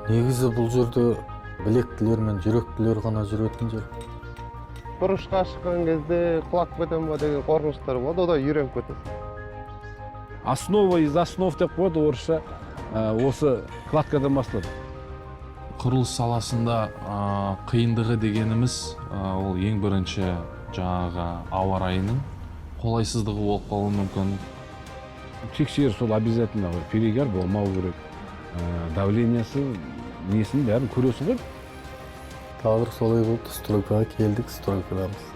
Негізі бұл жерде білектілер мен жүректілер ғана жүретін жер. Бұрышқа шыққан кезде құлап кетемін ба деген қорқыныштар болады, одан үйреніп кетесің. Основа из основ деп қояды орысша, осы кладкадан басталады. Құрылыс саласында қиындығы дегеніміз, ол ең бірінші жаңағы ауа райының қолайсыздығы болып қалуы мүмкін. Тексеріс ол обязательно ғой, перегар болмау керек, давлениесі, несін, бәрін көресің ғой. Тағдыр солай болды, стройкаға келдік, стройкадамыз.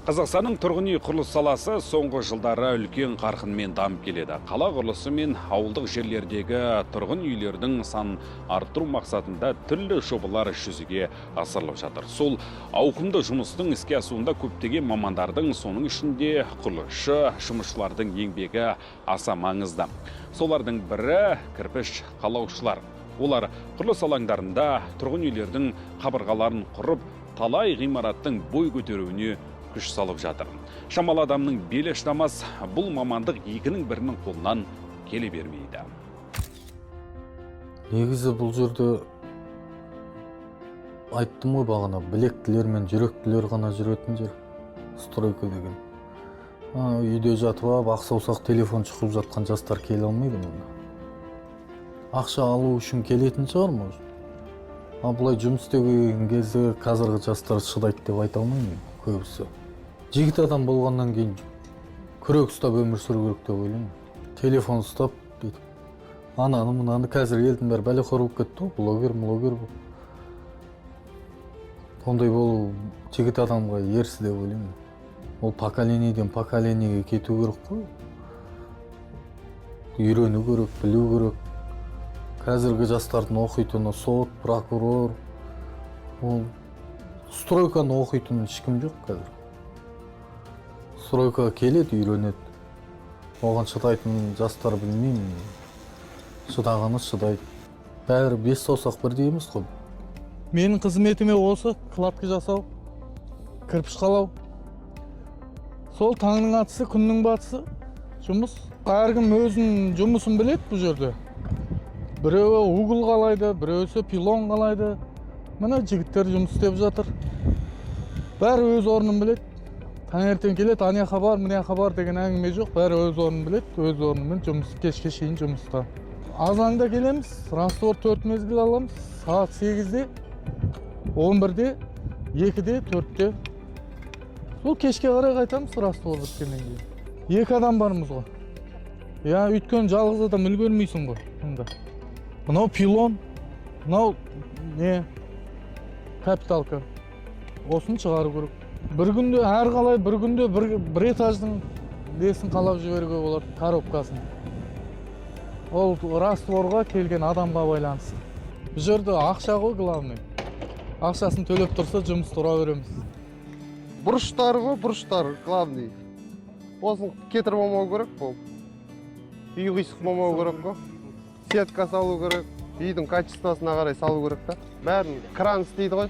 Қазақстанның тұрғын үй құрылыс саласы соңғы жылдары үлкен қарқынмен дамып келеді. Қала құрылысы мен ауылдық жерлердегі тұрғын үйлердің санын арттыру мақсатында түрлі жобалар жүзеге асырылып жатыр. Сол ауқымды жұмыстың іске асуында көптеген мамандардың, соның ішінде құрылысшы, жұмысшылардың еңбегі аса маңызды. Солардың бірі кірпіш қалаушылар. Олар құрылыс алаңдарында тұрғын үйлердің қабырғаларын құрып, талай ғимараттың бой көтеруіне күш салып жатыр. Шамалы адамның белі шыдамас бұл мамандық екінің бірінің қолынан келе бермейді. Негізі бұл жерде, айттым ғой бағана, білектілер мен жүректілер ғана жүретін жер стройка деген. Үйде жатып алып, ақ саусақ телефон шұқып жатқан жастар келе алмайды мұнда. Ақша алу үшін келетін шығар, может. А былай жұмыс істеуге келген кезде қазіргі жастар шыдайды деп айта алмаймын көбісі. Жігіт адам болғаннан кейін күрек ұстап өмір сүру керек деп ойлаймын. Телефон ұстап бүйтіп ананы мынаны, қазір елдің бәрі бәлеқор болып кетті ғой, блогер млогер болып. Ондай болу жігіт адамға ерсі деп ойлаймын. Ол поколениеден поколениеге кету керек қой. Үйрену керек, білу керек. Қазіргі жастардың оқитыны сот, прокурор. Ол стройканы оқитын ешкім жоқ қазір. Стройкаға келеді, үйренеді. Оған шыдайтын жастар білмеймін. Шыдағаны шыдайды. Бәрі бес саусақ бірдей емес қой. Менің қызметіме осы кладка жасау, кірпіш қалау. Сол таңның атысы, күннің батысы жұмыс. Әркім өзінің жұмысын біледі бұл жерде. Біреуі угол қалайды, біреусі пилон қалайды. Міне жігіттер жұмыс істеп жатыр. Бәрі өз орнын біледі. Таңертең келеді, ана жаққа бар, мына жаққа бар деген әңгіме жоқ. Бәрі өз орнын біледі, өз орнымен жұмыс, кешке шейін жұмыста. Азанда келеміз, раствор 4 мезгіл аламыз. Сағат 8-де, 11-де, 2-де, 4-те. Сол кешке қарай қайтамыз раствор біткеннен кейін. 2 адам бармыз ғой. Я, өйткені жалғыз адам үлгермейсің ғой мұнда. Мынау пилон, мынау не, капиталка. Осыны шығару керек. Бір күнде әр қалай, бір күнде бір этаждың несін қалап жіберуге болады, коробкасын. Ол растворға келген адамға байланысты. Бұл жерде ақша ғой главный. Ақшасын төлеп тұрса жұмыс тұра береміз. Бұрыштар ғой, бұрыштар главный. Осыны кетіріп алмау керек бұл. Үй қисық болмау керек қой. Сетка салу керек, үйдің качествосына қарай салу керек та. Бәрін кран істейді ғой.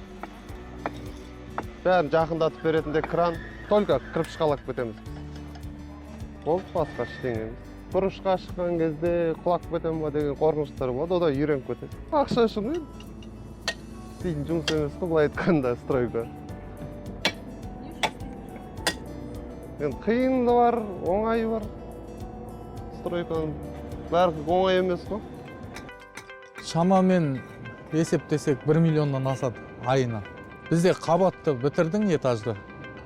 Бәрін жақындатып беретінде кран. Только кірпіш қалап кетеміз. Болды, басқа ештеңе емес. Бұрышқа шыққан кезде құлап кетемін ба деген қорқыныштар болады, одан үйреніп кетесің. Ақша үшін енді істейтін жұмыс емес қой, былай айтқанда, стройка. Енді қиыны да бар, оңайы бар. Стройканың бәрі оңай емес қой. Шамамен есептесек 1 миллионнан асады айына. Бізде қабатты бітірдің этажды.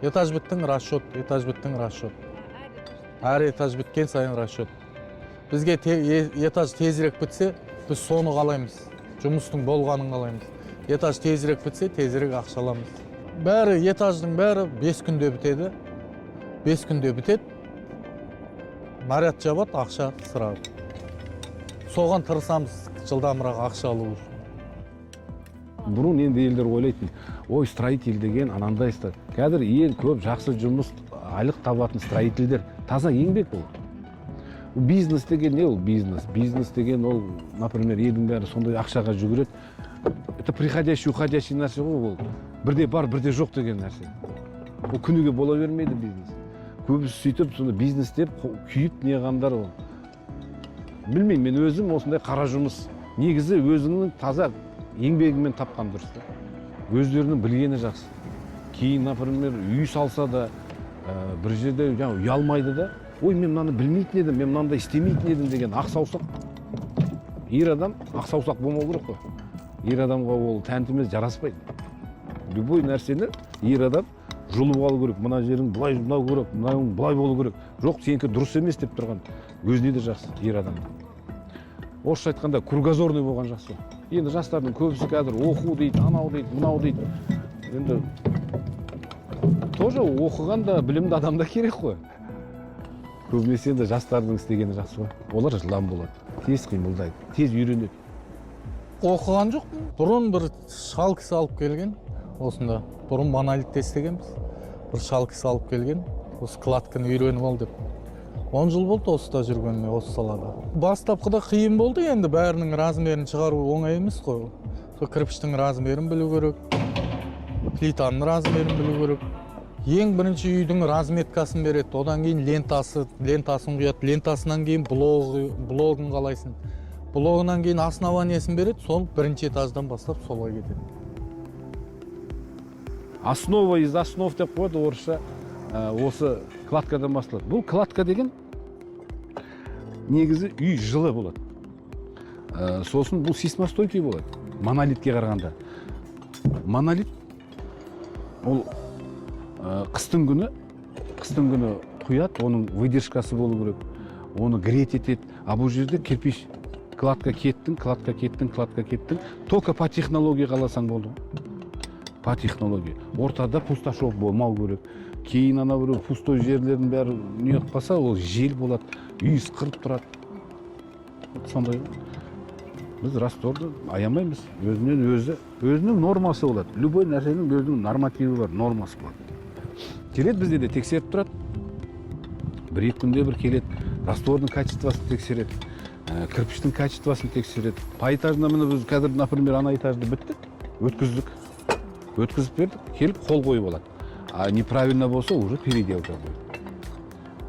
Этаж біттің расчет, этаж біттің расчет. Әр этаж біткен сайын расчет. Бізге этаж тезірек бітсе, біз соны қалаймыз. Жұмыстың болғанын қалаймыз. Этаж тезірек бітсе, тезірек ақша аламыз. Бәрі этаждың бәрі 5 күнде бітеді. 5 күнде бітеді. Наряд жабады, ақша сырады. Соған тырысамыз жылдамырақ ақша алу үшін. Бұрын енді елдер ойлайтын, ой, строитель деген анандай строитель. Қазір ең көп жақсы жұмыс, айлық табатын строительдер. Таза еңбек ол. Бизнес деген не ол? Бизнес. Бизнес деген ол, например, елдің бәрі сондай ақшаға жүгіреді. Это приходящий, уходящий нәрсе ғой ол. Бірде бар, бірде жоқ деген нәрсе. Ол күніге бола бермейді бизнес. Көбісі сөйтіп сонда бизнес деп күйіп неғандар ол. Білмеймін, мен өзім осындай қара жұмыс. Негізі өзіңнің таза еңбегіңмен тапқан дұрыс та. Өздерінің білгені жақсы. Кейін, например, үй салса да, бір жерде жаңа ұялмайды да. Ой, мен мынаны білмейтін едім, мен мынандай істемейтін едім деген ақ саусақ. Ер адам ақ саусақ болмау керек қой. Ер адамға ол тәнті емес, жараспайды. Любой нәрсені ер адам жұлып алу керек. Мына жерің былай, мынау керек, мынауың былай болу керек. Жоқ, сенікі дұрыс емес деп тұрған өзіне де жақсы ер адам. Орысша айтқанда кругозорный болған жақсы. Енді жастардың көбісі қазір оқу дейді, анау дейді, мынау дейді. Енді тоже оқыған да білімді адам да керек қой. Көбінесе енді жастардың істегені жақсы ғой. Олар жылдам болады, тез қимылдайды, тез үйренеді. Оқыған жоқпын. Бұрын бір шал кісі алып келген осында. Бұрын монолитте істегенбіз. Бір шал кісі алып келген, осы кладканы үйреніп ал деп. 10 жыл болды осыда жүргеніме, осы салада. Бастапқыда қиын болды енді, бәрінің размерін шығару оңай емес қой. Сол кірпіштің размерін білу керек, плитаның размерін білу керек. Ең бірінші үйдің разметкасын береді, одан кейін лентасын құяды, лентасынан кейін блогын қалайсың. Блогынан кейін основаниесін береді, сол бірінші этаждан бастап солай кетеді. Основа из основ деп қояды орысша, осы кладкадан басталады. Бұл кладка деген негізі үй жылы болады. Сосын бұл сейсмостойкий болады монолитке қарағанда. Монолит ол қыстың күні құяды, оның выдержкасы болу керек, оны греть етеді. А бұл жерде кирпич, кладка кеттің, кладка кеттің, кладка кеттің, только по технологии қаласаң болды ғой. По технологии ортада пустошов болмау керек. Кейін ана біреу пустой жерлердің бәрі не қылып қалса, ол жел болады, үй ысқырып тұрады. Вот сондай ғой. Біз растворды аямаймыз, өзінен өзі, өзінің нормасы болады. Любой нәрсенің өзінің нормативі бар, нормасы болады. Келеді, бізде де тексеріп тұрады, бір екі күнде бір келеді, раствордың качествосын тексереді, кірпіштің качествосын тексереді. Поэтажно міне біз қазір, например, ана этажды біттік, өткіздік, өткізіп бердік, келіп қол қойып алады. А неправильно болса, уже переделка будет,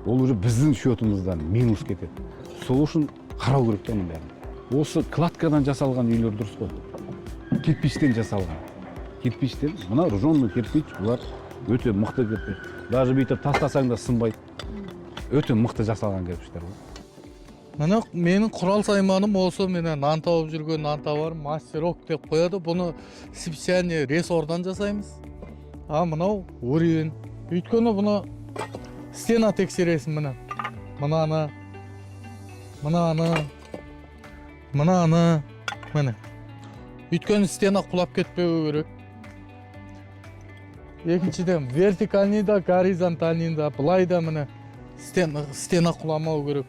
ол уже біздің счетымыздан минус кетеді. Сол үшін қарау керек та оның бәрін. Осы кладкадан жасалған үйлер дұрыс қой, кирпичтен жасалған, кирпичтен. Мына ружёный кирпич, бұлар өте мықты кирпич, даже бүйтіп тастасаң да сынбайды, өте мықты жасалған кирпичтер ғой. Міне, менің құрал сайманым осы. Міне, нан тауып жүрген нан табарым, мастерок деп қояды. Бұны специальный рессордан жасаймыз. А мынау уровень, өйткені бұны стена тексересің. Міне, мынаны, мынаны, мынаны, міне, өйткені стена құлап кетпеу керек. Екіншіден, вертикальный да, горизонтальный да, былай да, міне, стена құламау керек.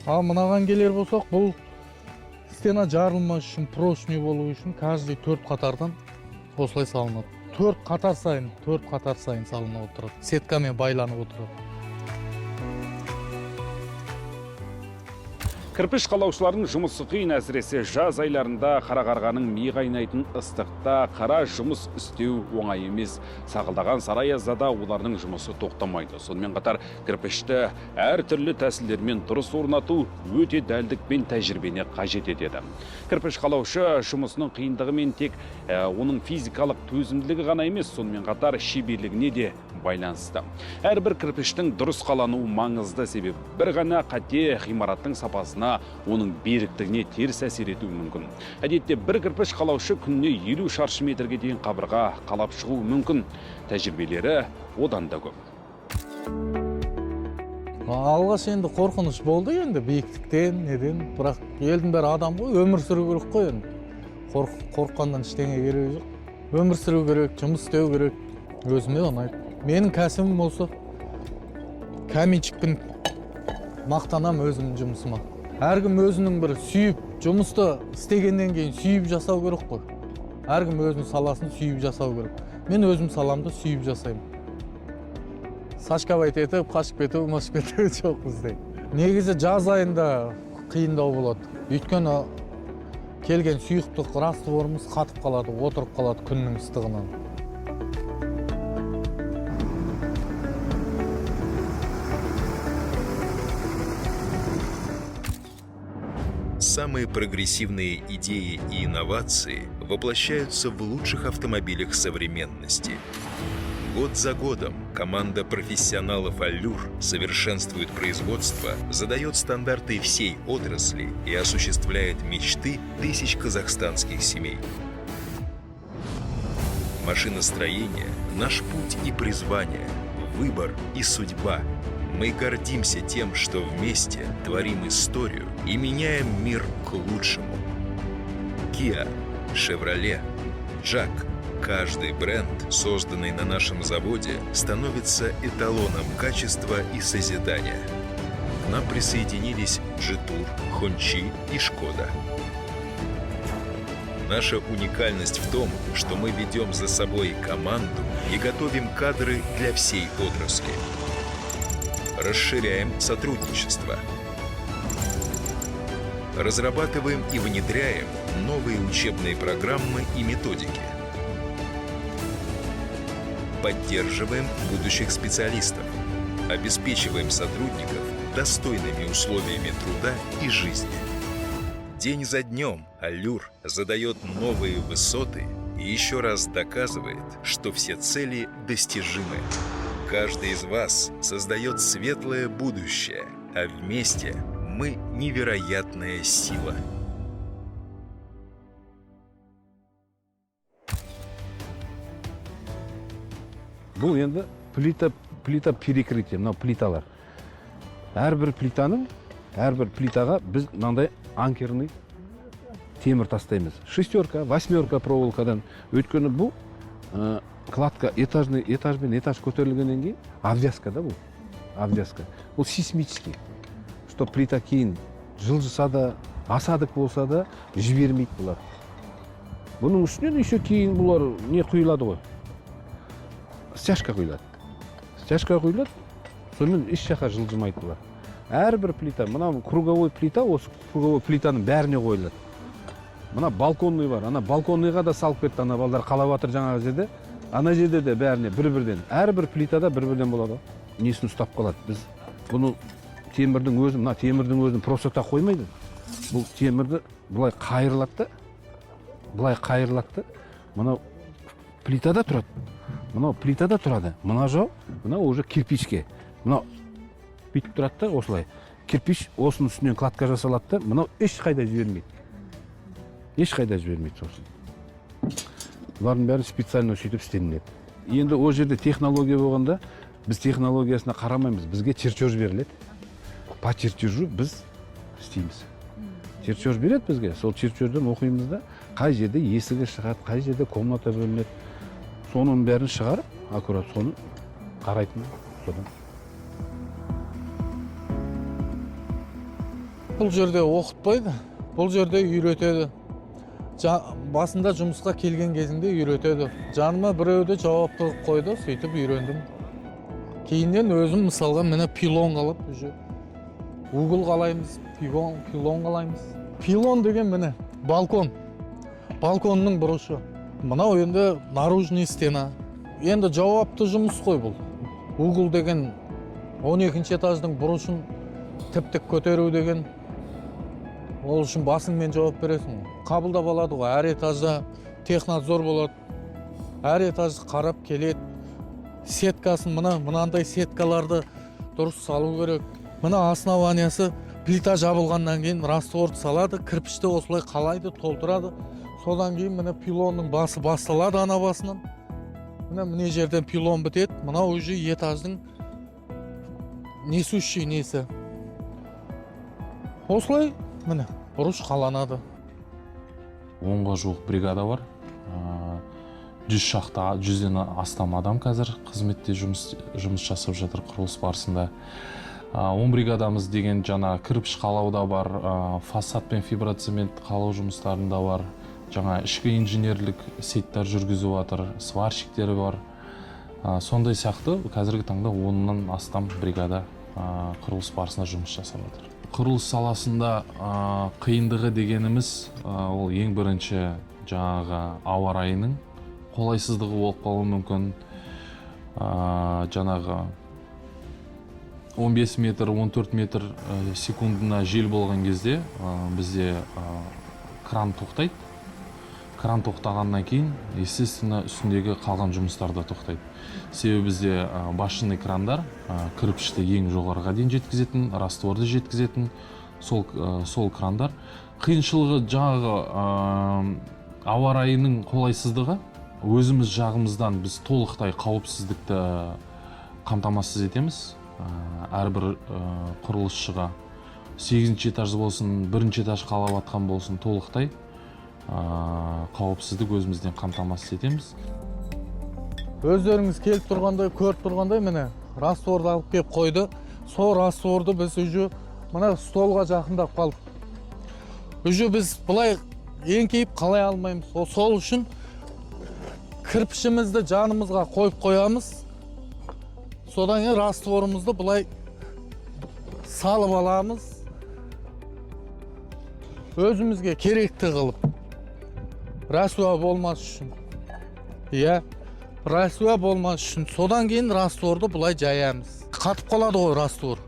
Ал мынаған келер болсақ, бұл стена жарылмас үшін, прочный болу үшін каждый төрт қатардан осылай салынады. Төрт қатар сайын, төрт қатар сайын салынып отырады, сеткамен байланып отырады. Кірпіш қалаушылардың жұмысы қиын, әсіресе жаз айларында қара қарғаның ми қайнайтын ыстықта қара жұмыс істеу оңай емес. Сақылдаған сары аязда да олардың жұмысы тоқтамайды. Сонымен қатар кірпішті әр түрлі тәсілдермен дұрыс орнату өте дәлдік пен тәжірибені қажет етеді. Кірпіш қалаушы жұмысының қиындығымен тек оның физикалық төзімділігі ғана емес, сонымен қатар шеберлігіне де байланысты. Әрбір кірпіштің дұрыс қалануы маңызды, себебі бір ғана қате ғимараттың сапасына, оның беріктігіне теріс әсер етуі мүмкін. Әдетте бір кірпіш қалаушы күніне 50 шаршы метрге дейін қабырға қалап шығуы мүмкін. Тәжірибелері одан да көп. Алғаш енді қорқыныш болды енді биіктіктен, неден, бірақ елдің бәрі адам ғой, өмір сүру керек қой енді. Қорыққаннан ештеңе керегі жоқ. Өмір сүру керек, жұмыс істеу керек. Өзіме ұнайды. Менің кәсібім осы. Каменщикпін, мақтанам өзімнің жұмысыма. Әркім өзінің бір сүйіп, жұмысты істегеннен кейін сүйіп жасау керек қой. Әркім өзінің саласын сүйіп жасау керек. Мен өзім саламды сүйіп жасаймын. Сашковать етіп, қашып кету, машып кету жоқ бізде. Негізі жаз айында қиындау болады. Өйткені келген сұйықтық растворымыз қатып қалады, отырып қалады күннің ыстығынан. Самые прогрессивные идеи и инновации воплощаются в лучших автомобилях современности. Год за годом команда профессионалов «Аллюр» совершенствует производство, задает стандарты всей отрасли и осуществляет мечты тысяч казахстанских семей. Машиностроение – наш путь и призвание, выбор и судьба. Мы гордимся тем, что вместе творим историю и меняем мир к лучшему. Kia, Chevrolet, JAC – каждый бренд, созданный на нашем заводе, становится эталоном качества и созидания. К нам присоединились Jetour, Hongqi и Škoda. Наша уникальность в том, что мы ведем за собой команду и готовим кадры для всей отрасли. Расширяем сотрудничество. Разрабатываем и внедряем новые учебные программы и методики. Поддерживаем будущих специалистов. Обеспечиваем сотрудников достойными условиями труда и жизни. День за днем «Аллюр» задает новые высоты и еще раз доказывает, что все цели достижимы. Каждый из вас создает светлое будущее, а вместе мы невероятная сила. Бұл енді плита, плита перекрытие. Мынау плиталар, әрбір плитаның, әрбір плитаға біз мынандай анкерный темір тастаймыз, шестерка, восьмерка проволокадан. Өйткені бұл кладка этажный, этаж бен этаж көтерілгеннен кейін обвязка да. Бұл обвязка, бұл сейсмический, что плита кейін жылжыса да, осадок болса да, жібермейді бұлар. Бұның үстінен еще кейін бұлар не құйылады ғой, стяжка құйылады, стяжка құйылады. Сонымен еш жаққа жылжымайды бұлар. Әрбір плита, мынау круговой плита, осы круговой плитаның бәріне қойылады. Мына балконный бар, ана балконныйға да салып кетті. Ана балдар қалап жатыр жаңағы жерде, ана жерде де бәріне бір бірден, әрбір плитада бір бірден болады ғой. Несін ұстап қалады. Біз бұны темірдің өзін, мына темірдің өзін просто так қоймайды. Бұл темірді былай қайырылады да, былай қайырылады да, мынау плитада тұрады, мынау плитада тұрады. Мына жау, мынау уже кирпичке, мынау бүйтіп тұрады да, осылай кирпич, осының үстінен кладка жасалады да, мынау ешқайда жібермейді, ешқайда жібермейді. Сосын бұлардың бәрі специально сөйтіп істелінеді. Енді ол жерде технология болғанда, біз технологиясына қарамаймыз. Бізге чертеж беріледі, по чертежу біз істейміз. Чертеж береді бізге, сол чертежден оқимыз да, қай жерде есігі шығады, қай жерде комната бөлінеді, соның бәрін шығарып, аккурат соны қарайтын содан. Бұл жерде оқытпайды, бұл жерде үйретеді. Басында жұмысқа келген кезіңде үйретеді. Жаныма біреуді жауапты қылып қойды, сөйтіп үйрендім. Кейіннен өзім, мысалға, міне, пилон қалап, уже угол қалаймыз, пилон қалаймыз. Пилон деген міне балкон, балконның бұрышы. Мынау енді наружный стена. Енді жауапты жұмыс қой бұл. Угол деген 12 этаждың бұрышын тіп тік көтеру деген, ол үшін басыңмен жауап бересің ғой. Қабылдап алады ғой. Әр этажда технадзор болады, әр этажды қарап келеді. Сеткасын, мына мынандай сеткаларды дұрыс салу керек. Мына основаниясы плита жабылғаннан кейін раствор салады, кірпішті осылай қалайды, толтырады. Содан кейін міне пилонның басы басталады ана басынан. Міне, мына жерден пилон бітеді. Мынау уже этаждың несущий несі. Осылай, міне, бұрыш қаланады. 10-ға жуық бригада бар. 100 шақты, 100-ден астам адам қазір қызметте жұмыс жасап жатыр құрылыс барысында. 10 бригадамыз деген жаңа кірпіш қалауда бар, фасад пен фиброцемент қалау жұмыстарында бар, жаңа ішкі инженерлік сеттер жүргізіп жатыр, сварщиктер бар. Сондай сияқты қазіргі таңда 10-нан астам бригада құрылыс барысында жұмыс жасап жатыр. Құрылыс саласында қиындығы дегеніміз, ол ең бірінші жаңағы ауа райының қолайсыздығы болып қалуы мүмкін. Жаңағы 15 метр, 14 метр секундына жел болған кезде бізде кран тоқтайды. Кран тоқтағаннан кейін, естественно, үстіндегі қалған жұмыстар да тоқтайды. Себебі бізде башенный крандар кірпішті ең жоғарыға дейін жеткізетін, растворды жеткізетін сол крандар. Қиыншылығы жаңағы ауа райының қолайсыздығы. Өзіміз жағымыздан біз толықтай қауіпсіздікті қамтамасыз етеміз. Әрбір құрылысшыға, 8-ші этаж болсын, 1-ші этаж қалап жатқан болсын, толықтай қауіпсіздік өзімізден қамтамасыз етеміз. Өздеріңіз келіп тұрғандай, көріп тұрғандай, міне, растворды алып келіп қойды. Сол растворды біз уже мына столға жақындап қалдық. Уже біз былай еңкейіп қалай алмаймыз. Сол үшін кірпішімізді жанымызға қойып қоямыз. Содан кейін растворымызды былай салып аламыз. Өзімізге керекті қылып. Рәсуа болмас үшін. Иә, рәсуа болмас үшін. Содан кейін растворды былай жаямыз. Қатып қалады ғой раствор.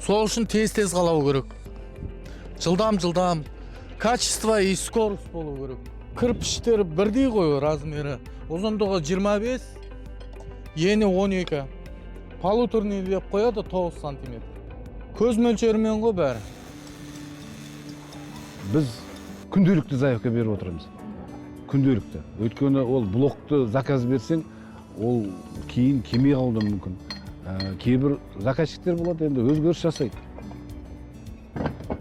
Сол үшін тез-тез қалау керек. Жылдам-жылдам. Качество и скорость болу керек. Кірпіштер бірдей ғой размері. Ұзындығы 25, ені 12. Полуторный деп қояды, 9 сантиметр. Көз мөлшерімен ғой бәрі. Біз күнделікті заявка беріп отырамыз. Күнделікті. Өйткені ол блокты заказ берсең, ол кейін келмей қалуы да мүмкін. Кейбір заказчиктер болады, енді өзгеріс жасайды.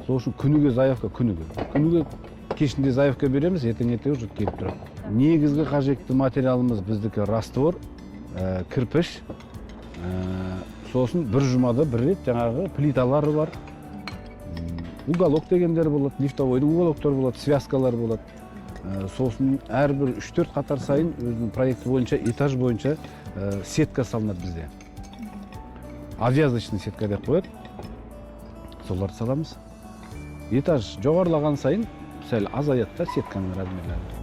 Сол үшін күніге заявка, күніге. Күніге кешінде заявка береміз, ертең ерте уже келіп тұрады. Негізгі қажетті материалымыз біздікі раствор, кірпіш, сосын бір жұмада бір рет жаңағы плиталар бар. Уголок дегендер болады, лифтовойдың уголоктары болады, связкалар болады. Сосын әрбір үш-төрт қатар сайын өзінің проекті бойынша, этаж бойынша сетка салынады бізде. Обвязочный сетка деп қояды. Соларды саламыз. Этаж жоғарылаған сайын сәл азаяды да сетканың размерлері.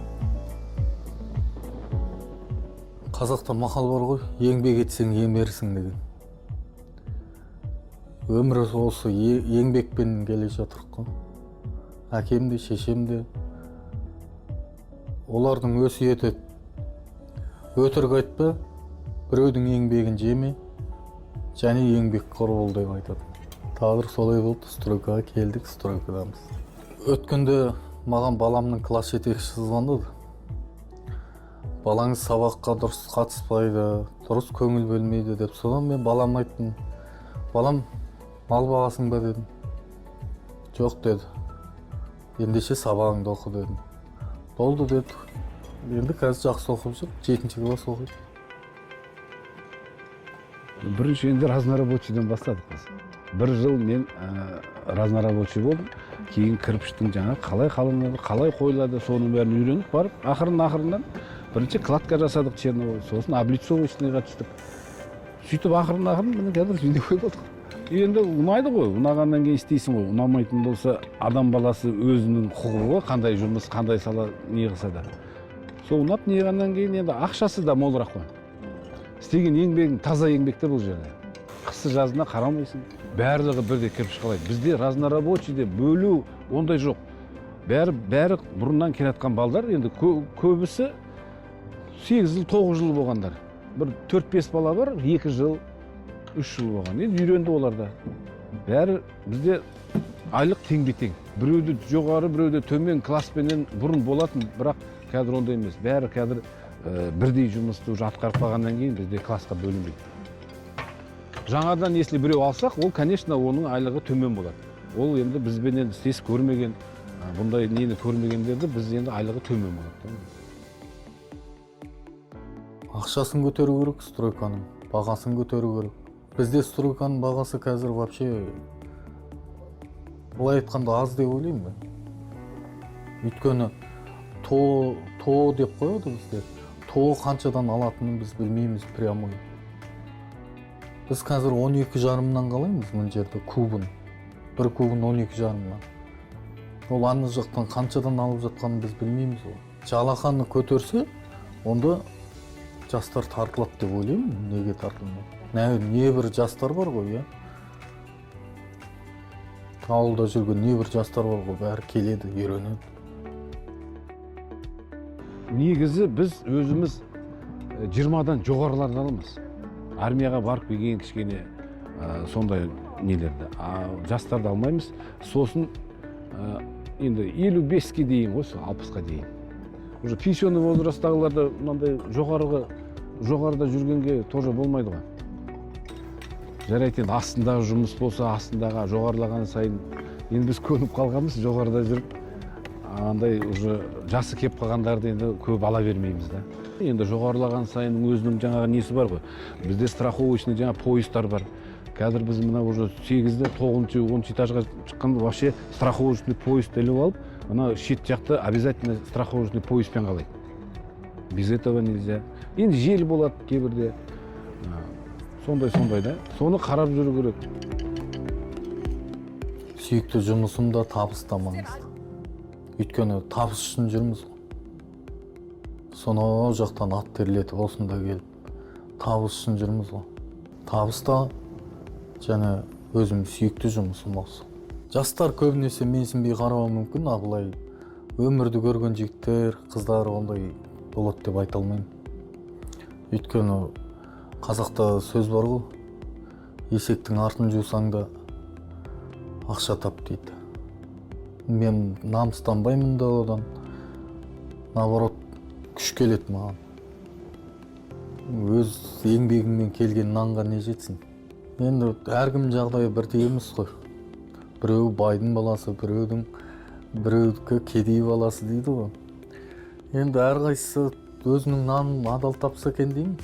Қазақта мақал бар ғой, еңбек етсең емерсің деген. Өмір осы еңбекпен келе жатырық қой. Әкем де, шешем де олардың өсиеті: өтірік айтпа, біреудің еңбегін жеме және еңбекқор бол деп айтады. Тағдыр солай болды, стройкаға келдік, стройкадамыз. Өткенде маған баламның класс жетекшісі звондады. Балаңыз сабаққа дұрыс қатыспайды, дұрыс көңіл бөлмейді деп. Содан мен балама айттым: балам, мал бағасың ба дедім. Жоқ деді. Ендеше сабағыңды оқы дедім. Болды деді. Енді қазір жақсы оқып жүр, 7 класс оқиды. Бірінші енді разнорабочийден бастадық біз. Бір жыл мен разнорабочий болдым. Кейін кірпіштің жаңа қалай қаланады, қалай қойылады, соның бәрін үйреніп барып, ақырын-ақырыннан бірінші кладка жасадық черновой, сосын облицовочныйға түстік. Сөйтіп ақырын-ақырын міне қазір звеновой болдық. Енді ұнайды ғой, ұнағаннан кейін істейсің ғой. Ұнамайтын болса, адам баласы өзінің құқығы, қандай жұмыс, қандай сала не қылса да. Сол ұнап не қылғаннан кейін енді ақшасы да молырақ қой. Істеген еңбегің таза еңбек те бұл жерде. Қысы жазына қарамайсың. Барлығы бірдей кірпіш қалайды. Бізде разнорабочий деп бөлу ондай жоқ. Бәрі бұрыннан келе жатқан балдар, енді көбісі 8 жыл, 9 жыл болғандар. Бір төрт-бес бала бар, 2 жыл, 3 жыл болған. Енді үйренді олар да. Бәрі бізде айлық теңбе-тең. Біреуді жоғары, біреуді төмен класспенен бұрын болатын, бірақ қазір ондай емес. Бәрі қазір бірдей жұмысты уже атқарып қалғаннан кейін бізде классқа бөлінбейді. Жаңадан если біреу алсақ, ол, конечно, оның айлығы төмен болады. Ол енді бізбенен істесіп көрмеген, бұндай нені көрмегендерді біз енді айлығы төмен болады. Ақшасын көтеру керек стройканың, бағасын көтеру керек. Бізде стройканың бағасы қазір вообще былай айтқанда аз деп ойлаймын мен. Өйткені то деп қояды бізде. То қаншадан алатынын біз білмейміз прямой. Біз қазір он екі жарымнан қалаймыз мына жерде кубын. Бір кубын он екі жарымнан. Ол ана жақтан қаншадан алып жатқанын біз білмейміз ғой. Жалақыны көтерсе, онда жастар тартылады деп ойлаймын. Неге тартылмайды? Не бір жастар бар ғой, иә? Ауылда жүрген небір жастар бар ғой, бәрі келеді, үйренеді. Негізі біз өзіміз 20-дан жоғарыларды аламыз. Армияға барып келген кішкене сондай нелерді, а жастарды алмаймыз. Сосын енді 55-ке дейін ғой, сол 60-қа дейін. Уже пенсионный возрасттағыларды мынандай жоғарыда жүргенге тоже болмайды ғой. Жарайды, енді астындағы жұмыс болса, астындағы жоғарылаған сайын енді біз көніп қалғанбыз жоғарыда жүріп, андай уже жасы келіп қалғандарды енді көп ала бермейміз да. Енді жоғарылаған сайын өзінің жаңағы несі бар ғой. Бізде страховочный жаңа поястар бар. Қазір біз мына уже 8-де, 9-, 10 этажға шыққанда вообще страховочный пояс іліп алып, мына шет жақта обязательно страховочный пояспен қалайды. Без этого нельзя. Енді жел болады кейбірде. Сондай сондай да. Соны қарап жүру керек. Сүйікті жұмысым да, табыс та маңызды. Өйткені табыс үшін жүрміз ғой. Сонау жақтан ат терлетіп, осында келіп, табыс үшін жүрміз ғой. Табыс та және өзім сүйікті жұмысым осы. Жастар көбінесе менсінбей қарауы мүмкін, а былай өмірді көрген жігіттер, қыздар ондай болады деп айта алмаймын. Өйткені қазақта сөз бар ғой, есектің артын жусаң да, ақша тап дейді. Мен намыстанбаймын да одан, наоборот, күш келеді маған. Өз еңбегіңмен келген нанға не жетсін? Енді әркімнің жағдайы бірдей емес қой. Біреу байдың баласы, біреудікі кедей баласы дейді ғой. Енді әрқайсысы өзінің нанын адал тапса екен деймін.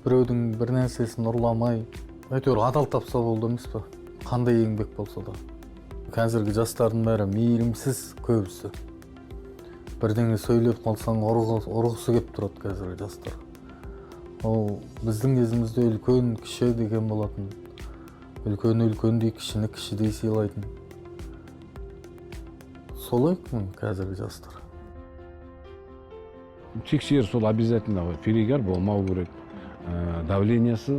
Біреудің бір нәрсесін ұрламай, әйтеуір адал тапса болды емес па, қандай еңбек болса да. Қазіргі жастардың бәрі мейірімсіз көбісі. Бірдеңе сөйлеп қалсаң, ұрғысы келіп тұрады қазіргі жастар. Ол біздің кезімізде үлкен кіші деген болатын. Үлкен үлкендей, кішіні кішідей сыйлайтын. Солай қазіргі жастар. Тексеріс ол обязательно ғой, перегар болмау керек. Давлениесі,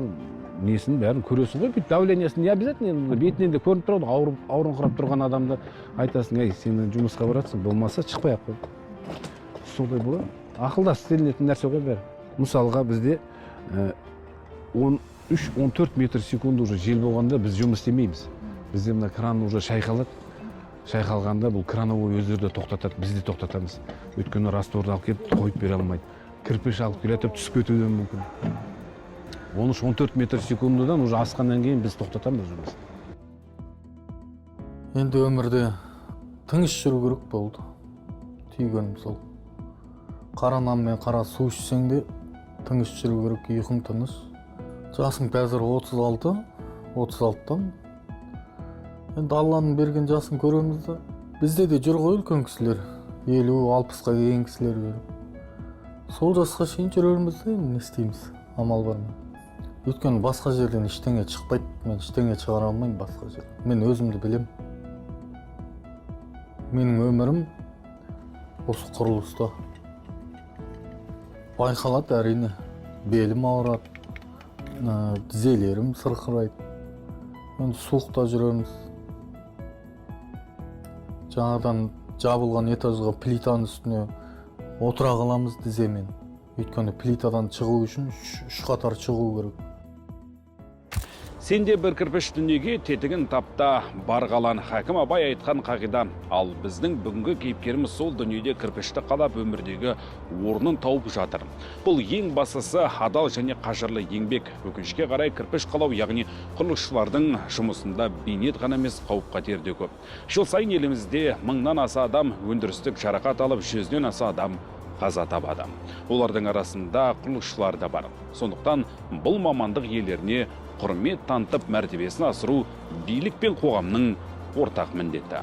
несін бәрін көресің ғой. Бүйтіп давлениесі не обязательно, енді бетінен де көрініп тұрады. Ауырып, ауырыңқырап тұрған адамды айтасың: «Ей, сен жұмысқа баратсың, болмаса шықпай ақ қой». Солай болады. Ақылдасып істелінетін нәрсе ғой бәрі. Мысалға, бізде 13-14 метр секунд уже жел болғанда, біз жұмыс істемейміз. Бізде мына кран уже шайқалады. Шайқалғанда бұл крановой өздері де тоқтатады, біз де тоқтатамыз. Өйткені растворды алып келіп қойып бере алмайды, кірпіш алып келе жатып түсіп кетуі де мүмкін. 13-14 метр секундыдан уже асқаннан кейін біз тоқтатамыз жұмысты. Енді өмірде тыныш жүру керек болды. Түйгенім сол. Қара нан мен қара су ішсең де, тыныш жүру керек, ұйқың тыныш. Жасым қазір 36, 36-тан. Енді Алланың берген жасын көреміз да. Бізде де жүр ғой үлкен кісілер, 50-60-қа келген кісілер жүр. Сол жасқа шейін жүрерміз да, енді не істейміз, амал бар ма? Өйткені басқа жерден ештеңе шықпайды, мен ештеңе шығара алмаймын басқа жерден. Мен өзімді білем. Менің өмірім осы құрылыста. Байқалады, әрине. Белім ауырады, тізелерім сырқырайды. Енді суықта жүреміз. Жаңадан жабылған этажға плитаның үстіне отыра қаламыз тіземен. Өйткені плитадан шығу үшін үш қатар шығу керек. Сен де бір кірпіш дүниеге тетігін тапта бар қалан, хакім Абай айтқан қағида. Ал біздің бүгінгі кейіпкеріміз сол дүниеде кірпішті қалап, өмірдегі орнын тауып жатыр. Бұл ең бастысы адал және қажырлы еңбек. Өкінішке қарай, кірпіш қалау, яғни құрылысшылардың жұмысында бейнет ғана емес, қауіп қатер де көп. Жыл сайын елімізде мыңнан аса адам өндірістік жарақат алып, 100-ден аса адам қаза табады. Олардың арасында құрылысшылар да бар. Сондықтан бұл мамандық иелеріне құрмет танытып, мәртебесін асыру билік пен қоғамның ортақ міндеті.